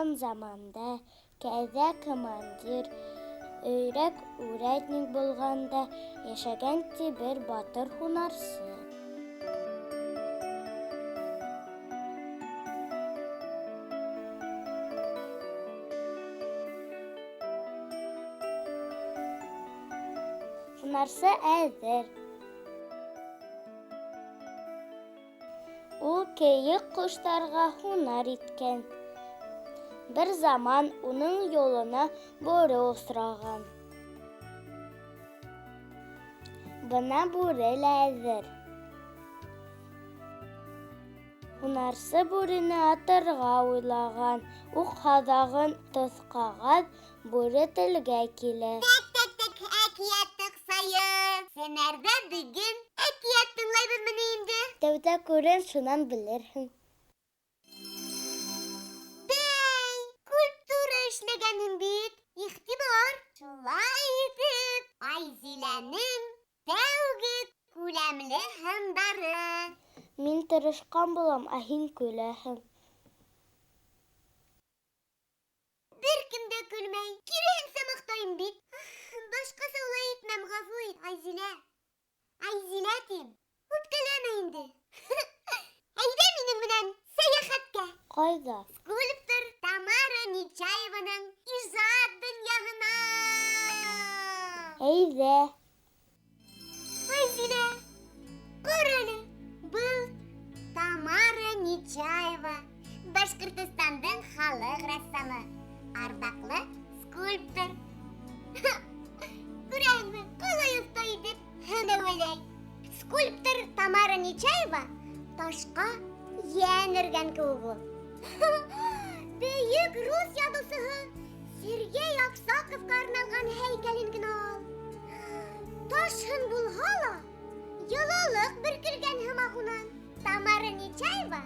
Борон заманда, кәҙә командир, өйрәк үрәтник булғанда, йәшәгән, ти, бер батыр һунарсы. Һунарсы әҙер. Ул кейек ҡоштарға һунар иткән. Бер заман уның юлына бүре осраған. Бына бүре лә әҙер. Һунарсы бүрене атырға уйлаған. Уҡ һаҙағын тоҫҡаған, бүре телгә килә. Тәк, тәк, тәк, әкиәт тоҡсайы. Сәнәрҙә бөгөн әкиәт тыңлайбыҙмы ни инде? Тәүҙә күрен, шунан белерһең. Бәй, культура эшләгәнһең бит. Иғтибар! Шулай итеп, Айзиләнең тәүге күләмле һындары. Мин тырышҡан булам, ә һин көләһең. Бер кем дә көлмәй. Киреһенсә маҡтайым бит. Башҡаса улай итмәм, ғәфү ит, Айзилә. Айзилә тим. Үпкәләмә инде. Әйҙә минең менән сәйәхәткә. Ҡайҙа? Скульптор Тамара Нечаеваның ижад донъяһына. Әйҙә. Айзилә, ҡара әле, был Тамара Нечаева, Башҡортостандың халыҡ рәссамы, арҙаҡлы скульптор. Күрәһеңме, ҡалай оҫта итеп һын әүәләй. Скульптор Тамара Нечаева ташҡа йән өргән кеүек ул. Бөйөк рус яҙыусыһы Сергей Аксаковҡа арналған һәйкәлен генә ал. Таш һын булһа ла, йылылыҡ бөркөлгән һымаҡ унан. Тамара Нечаева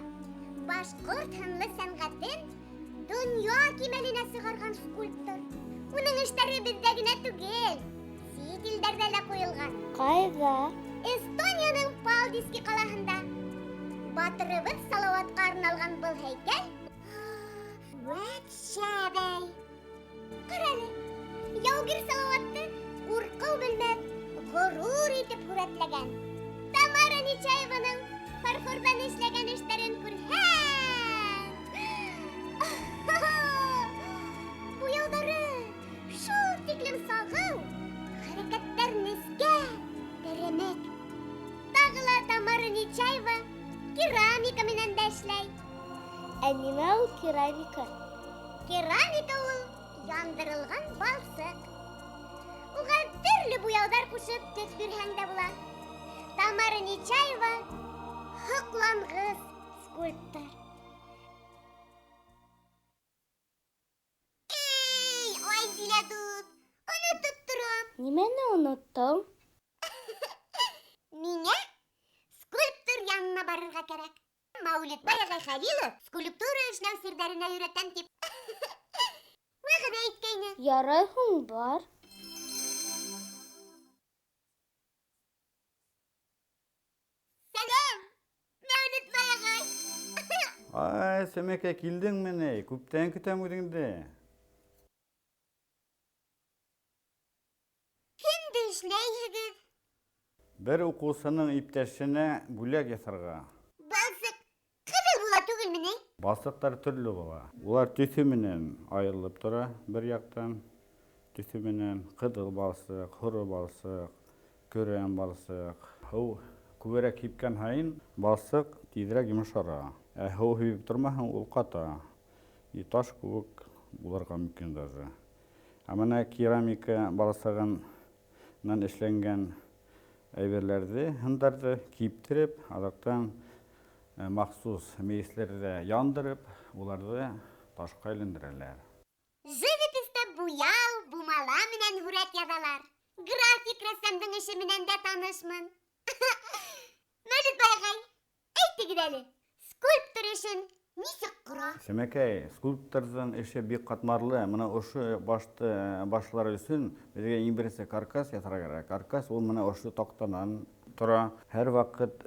башҡорт һынлы сәнғәтен донъя кимәленә сығарған скульптор. Уның эштәре беҙҙә генә түгел, сит илдәрҙә лә ҡуйылған. Ҡайҙа? Эстонияның Палдиски ҡалаһында. Батырыбыҙ Салауатҡа арналған был һәйкәл вәт шәбәй. Ҡара әле, яугир Салауатты ҡурҡыу белмәҫ, ғорур итеп һүрәтләгән. Тамара Нечаеваның фарфорҙан эшләгән эштәрен күрһәң! Буяуҙары шул тиклем сағыу, хәрәкәттәр нескә, теремек. Тағы ла Тамара Нечаева керамика менән дә эшләй. Ә нимә ул керамика? Керамика ул яндырылған балсыҡ. Уға төрлө буяуҙар ҡушып төҫ бирһәң дә була. Тамара Нечаева һоҡланғыс скульптор. Эй, Айзилә дуҫ, онотоп торам. Нимәне оноттоң? Миңә скульптор янына барырға кәрәк. Мәүлетбай ағай Хәлилов скульптура эшләү серҙәренә өйрәтәм тип вәғәҙә иткәйне. Ярай һуң, бар. Сәләм, Мәүлетбай ағай. Ай, Сәмәкәй, килдеңме ни? Күптән көтәм үҙеңде. Кемде эшләйһегеҙ? Бер уҡыусының иптәшенә бүләк яһарға. Балсыҡ ҡыҙыл була түгелме ни? Балсыҡтар төрлө була. Улар төҫө менән айырылып тора бер яҡтан. Төҫө менән ҡыҙыл балсыҡ, һоро балсыҡ, көрән балсыҡ. Һыу күберәк һипкән һайын балсыҡ тиҙерәк йомшара. Ә һыу һибеп тормаһаң, ул ҡата. И таш кеүек булырға мөмкин даже. Ә бына керамика балсығынан эшләнгән әйберҙәрҙе, һындарҙы киптереп, аҙаҡтан махсус мейесләрҙә яндырып, уларҙы ташҡа әйләндерәләр. Живописта буяу, бумала менән һүрәт яҙалар. График рәссамдың эше менән дә танышмын. Мәүлетбай ағай, әйтегеҙ әле, скульптор эшен нисек ҡора? Сәмәкәй, скульпторҙың эше бик ҡатмарлы. Бына ошо башты башлар өсөн беҙгә иң беренсе каркас яһарға кәрәк. Каркас ул бына ошо таҡтанан тора. Һәр ваҡыт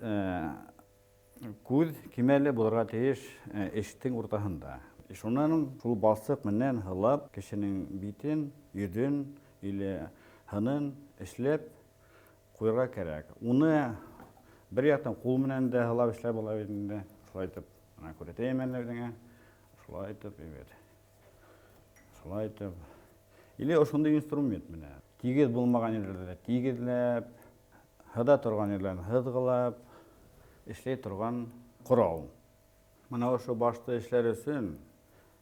күҙ кимәле булырға тейеш эштең уртаһында. Шунан шул балсыҡ менән һылап кешенең битен, йөҙөн или һынын эшләп ҡуйырға кәрәк. Уны бер яҡтан ҡул менән дә һылап эшләп була бит инде. Шулай итеп, бына күрһәтәйем әле үҙеңә. Шулай итеп, бит. Шулай итеп. Или ошондай инструмент менән. Тигеҙ булмаған ерҙәрҙә тигеҙләп, һыҙа торған ерҙәрен һыҙғылап эшләй торған ҡорал. Бына ошо башты эшләр өсөн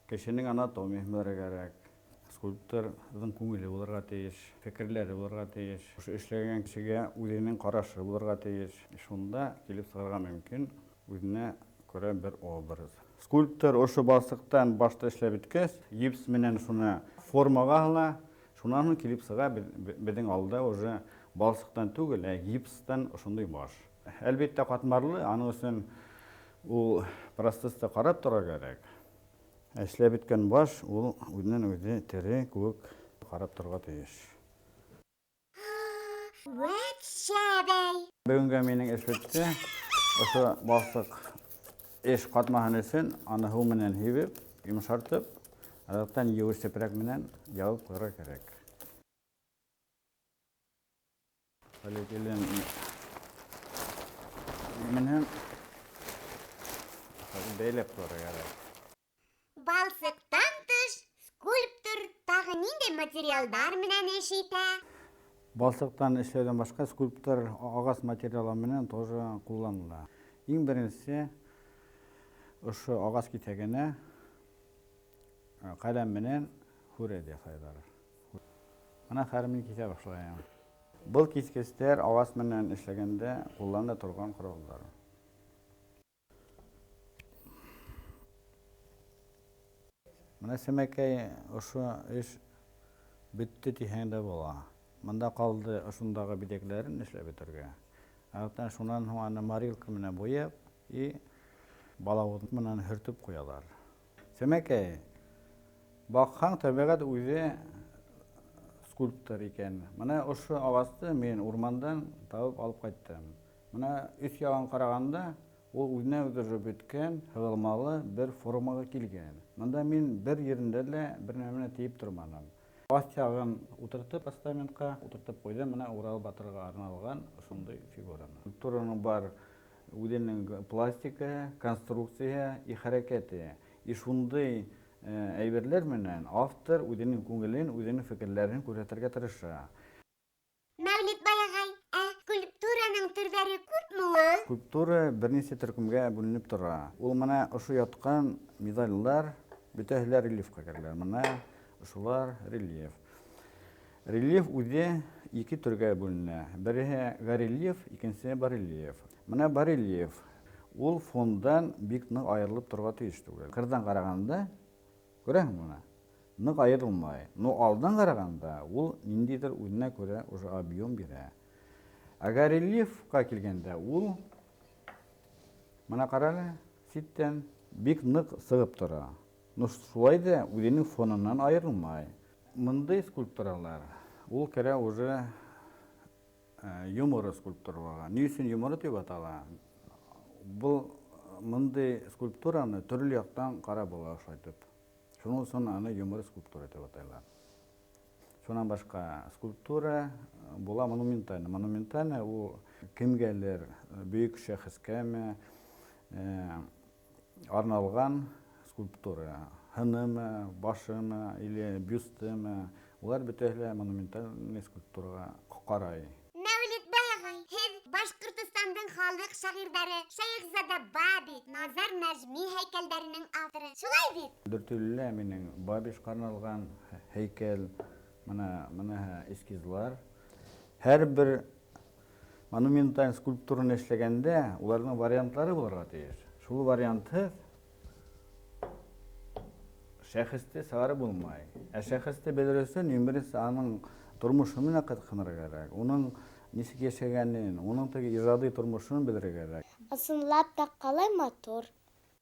кешенең анатомияһы белергә кәрәк. Скульпторҙың күңеле булырға тейеш, фекерләре булырға тейеш. Ошо эшләгән кешегә үҙенең ҡарашы булырға тейеш. Шунда килеп сығырға мөмкин үҙенә күрә бер образ. Скульптор ошо балсыҡтан башты эшләп бөткәс, гипс менән шуны формаға һала, шунан һуң килеп сыға беҙҙең алда уже балсыҡтан түгел, ә гипстан ошондай баш. Әлбиттә ҡатмарлы, аның өсөн ул процессты ҡарап торорға кәрәк. Эшләп бөткән баш ул үҙенән үҙе тере кеүек ҡарап торорға тейеш. Вәт шәбәй! Бөгөнгә минең эш бөттө. Ошо балсыҡ эш ҡатмаһын өсөн аны һыу менән һибеп, йомшартып, аҙаҡтан еүеш сепрәк менән ябып ҡуйырға кәрәк. Полиэтилен менән бәйләп ҡуйырға кәрәк. Балсыҡтан тыш скульптор тағы ниндәй материалдар менән эш итә? Балсыҡтан эшләүҙән башҡа скульптор ағас материалы менән тоже ҡулланыла. Иң беренсе ошо ағас киҫәгенә ҡәләм менән һүрәт яһайҙар. Бына хәҙер мин киҫә башлайым. Был киҫкестәр ағас менән эшләгәндә ҡулланыла торған ҡоралдар. Бына Сәмәкәй ошо эш бөттө тиһәң дә була. Бында ҡалды ошондағы биҙәкләрен эшләп бөтөргә. Артынан шунан һуң аны морилка менән буяп и балауыҙ менән һөртөп ҡуялар. Сәмәкәй, баҡһаң, тәбиғәт үҙе скульптор икән. Бына ошо ағасты мин урмандан табып алып ҡайттым. Бына өҫ яғын ҡарағанда ул үҙенә үҙе уже бөткән, һығылмалы бер формаға килгән. Бында мин бер ерендә лә бер нәмә менән тейеп торманым. Аҫ яғын ултыртып постаментҡа ултыртып ҡуйҙым, бына Урал батырға арналған ошондай фигураны. Скульптураның бар үҙенең пластикаһы, конструкцияһы и хәрәкәте. И шундай әйберләр менән автор үҙенең күңелен, үҙенең фекерләрен күрһәтергә тырыша. Мәүлитбай ағай, ә скульптураның төрҙәре күпме ул? Скульптура бер нисә төркөмгә бүленеп тора. Ул бына ошо ятҡан медальләр бөтәһе лә рельефҡа керәләр. Бына ошолар рельеф. Рельеф үҙе ике төргә бүленә. Береһе горельеф, икенсеһе барельеф. Бына барельеф ул фондан бик ныҡ айырылып торорға тейеш түгел. Ҡырҙан ҡарағанда, күрәһеңме бына? Ныҡ айырылмай. Но алдан ҡарағанда ул ниндәйҙер үҙенә күрә уже объем бирә. Ә горельефҡа килгәндә ул бына ҡара әле, ситтән бик ныҡ сығып тора. Но шулай ҙа үҙенең фонынан айырылмай. Мындай скульптуралар ул керә уже йоморо скульптураларға. Ни өсөн йоморо тип атала? Был мындай скульптураны төрлө яҡтан ҡарап була ошайтып. Шуның өсөн аны йоморо скульптура тип атайлар. Шунан башҡа скульптура була монументальный. Монументальный ул кемгәлер, бөйөк шәхескәме, арналған скульптура. Һынымы, башымы или бюстымы, улар бөтәһе лә монументальный скульптураға ҡарай. Мәүлитбай ағай, һеҙ Башҡортостандың халыҡ шағирҙары Шәйехзада Бабич, Назар Нәжми һәйкәлдәренең авторы. Шулай бит? Дүртөйлөлә минең Бабичҡа арналған һәйкәл, бына эскизлар. Һәр бер монументаль скульптураны эшләгәндә уларҙың варианттары булырға тейеш. Шул вариантһыҙ шәхесте сығарып булмай. Ә шәхесте белер өсөн иң беренсе аның тормошо менән ҡыҙыҡһынырға кәрәк. Уның нисек йәшәгәнен, уның теге ижади тормошон белергә кәрәк. Ысынлап та ҡалай матур.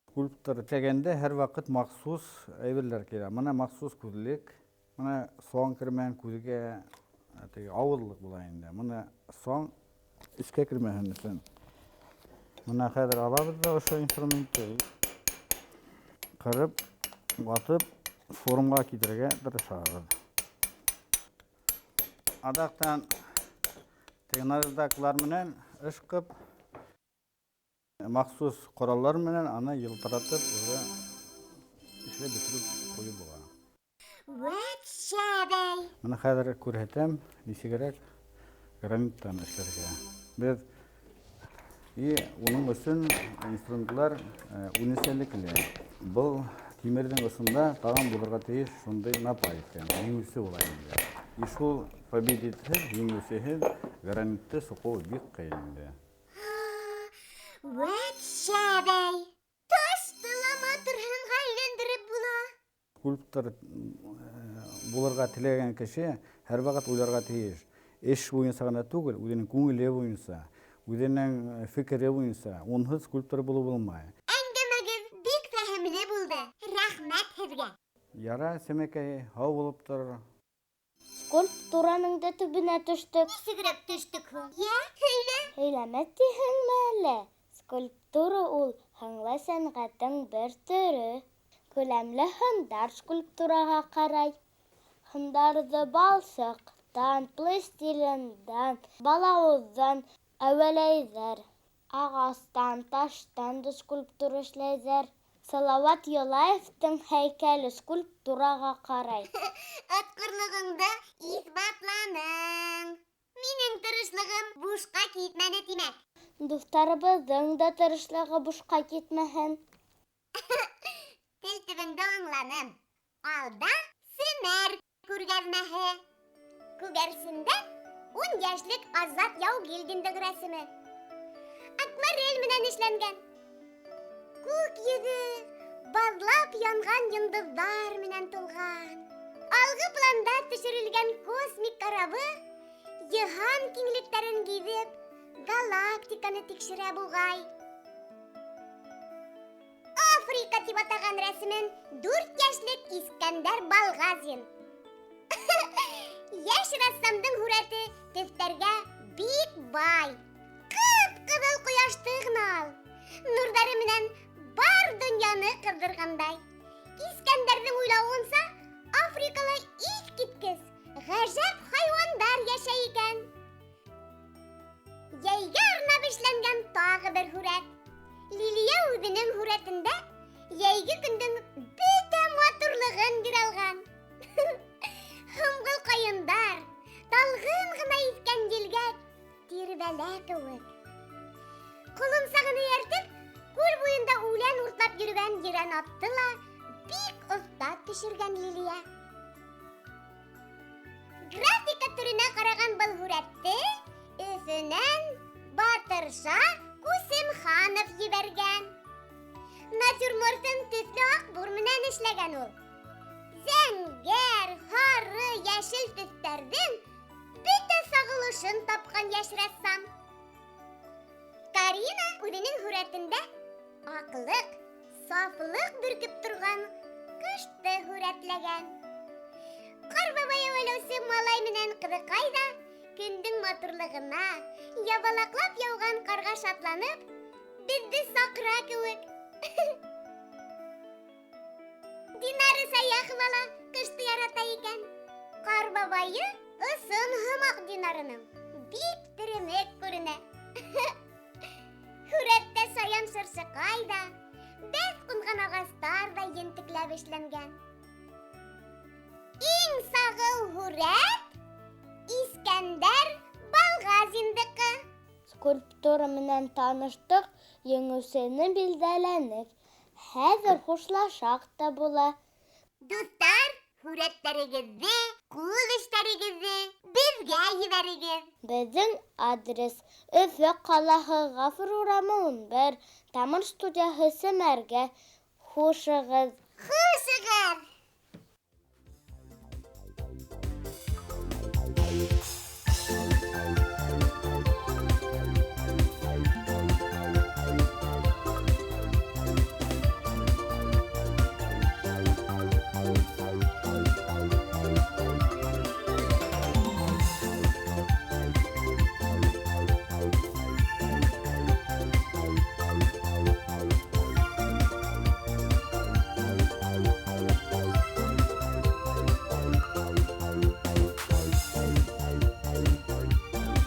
Скульптор эшләгәндә һәр ваҡыт махсус әйберләр килә. Бына махсус күҙлек, бына соң кермәһен күҙгә, теге ауыҙлыҡ була инде. Бына соң эскә кермәһен өсөн. Бына хәҙер алабыҙ ҙа ошо инструментты ҡырып Ватып формаға китерергә тырышабыҙ. Аҙаҡтан теге наждаклар менән ышҡып, махсус ҡораллар менән аны йылтыратып уже эшләп бөтөрөп ҡуйып була. Вәт шәбәй! Бына хәҙер күрһәтәм, нисегерәк граниттан эшләргә. Беҙ и уның өсөн инструментлар үҙенсәлекле. Был тимерҙең осонда тағын булырға тейеш шундай напайка, еңеүсе була инде. И шул победитһеҙ, еңеүсеһеҙ гранитты суҡыу бик ҡыйын инде. Вәт шәбәй! Ташты ла матур һынға әйләндереп була. Скульптор булырға теләгән кеше һәр ваҡыт уйларға тейеш. Эш буйынса ғына түгел, үҙенең күңеле буйынса, үҙенең фекере буйынса. Унһыҙ скульптор булып булмай. Әңгәмәгеҙ бик фәһемле булды. Рәхмәт һеҙгә. Яра, Сәмәкәй, һау булып тор. Скульптураның да төбөнә төштөк. Нисегерәк төштөк һуң? Йә, һөйлә. Һөйләмә тиһеңме әллә? Скульптура ул һынлы сәнғәттең бер төрө. Күләмле һындар скульптураға ҡарай. Һындарҙы балсыҡтан, пластилиндан, балауыҙҙан әүәләйҙәр. Ағастан, таштан да скульптура эшләйҙәр. Салауат Юлаевтың һәйкәле скульптураға ҡарай. Отҡорлоғоңдо иҫбатланың. Минең тырышлығым бушҡа китмәне, тимәк. Дуҫтарыбыҙҙың да тырышлығы бушҡа китмәһен. Тел төбөндә аңланым. Алда Семәр күргәҙмәһе. Күгәрсендә 10 йәшлек Азат Яугилдиндың рәсеме. Акварель менән эшләнгән. Күк йөҙө баҙлап янған йондоҙҙар менән тулған. Алғы планда төшөрөлгән космик карабы йыһан киңлектәрен гиҙеп, галактиканы тикшерә буғай. Африка тип атаған рәсемен 4 йәшлек Искәндәр Балғазин. Йәш рәссамдың һүрәте төҫтәргә бик бай. Ҡып-ҡыҙыл ҡояшты ғына ал. Нурҙары менән бар донъяны ҡыҙҙырғандай. Искәндәрҙең уйлауынса, Африкала иҫ киткес, ғәжәп хайуандар йәшәй икән. Йәйгә арнап эшләнгән тағы бер һүрәт. Лилиә үҙенең һүрәтендә йәйге көндөң бөтә матурлығын бирә алған. Һомғол ҡайындар, талғын ғына иҫкән елгә тирбәлә кеүек. Ҡолонсағын эйәртеп, күл буйында үлән уртлап йөрөгән ерән атты ла бик оҫта төшөргән Лилиә. Графика төрөнә ҡараған был һүрәтте Өфөнән Батырша Күсемханов ебәргән. Натюрмортын төҫлө аҡбур менән эшләгән ул. Зәңгәр, һары, йәшел төҫтәрҙең бөтә сағылышын тапҡан йәш рәссам. Карина үҙенең һүрәтендә аҡлыҡ, сафлыҡ бөркөп торған ҡышты һүрәтләгән. Ҡар бабай әүәләүсе малай менән ҡыҙыҡай ҙа көндөң матурлығына, ябалаҡлап яуған ҡарға шатланып, беҙҙе саҡыра кеүек. Динара Саяхова ла ҡышты ярата икән. Ҡар бабайы ысын һымаҡ Динараның бик теремек күренә. Һүрәттә шаян шыршыҡай ҙа, бәҫ ҡунған ағастар ҙа ентекләп эшләнгән. Иң сағыу һүрәт Искәндәр Балғазиндыҡы. Скульптура менән таныштыҡ, еңеүсене билдәләнек. Хәҙер хушлашаҡ та була. Дуҫтар, һүрәттәрегеҙҙе, ҡул эштәрегеҙҙе беҙгә ебәрегеҙ. Беҙҙең адрес: Өфө ҡалаһы, Ғафур урамы 11, Тамыр студияһы, Семәргә. Хушығыҙ. Хушығыҙ.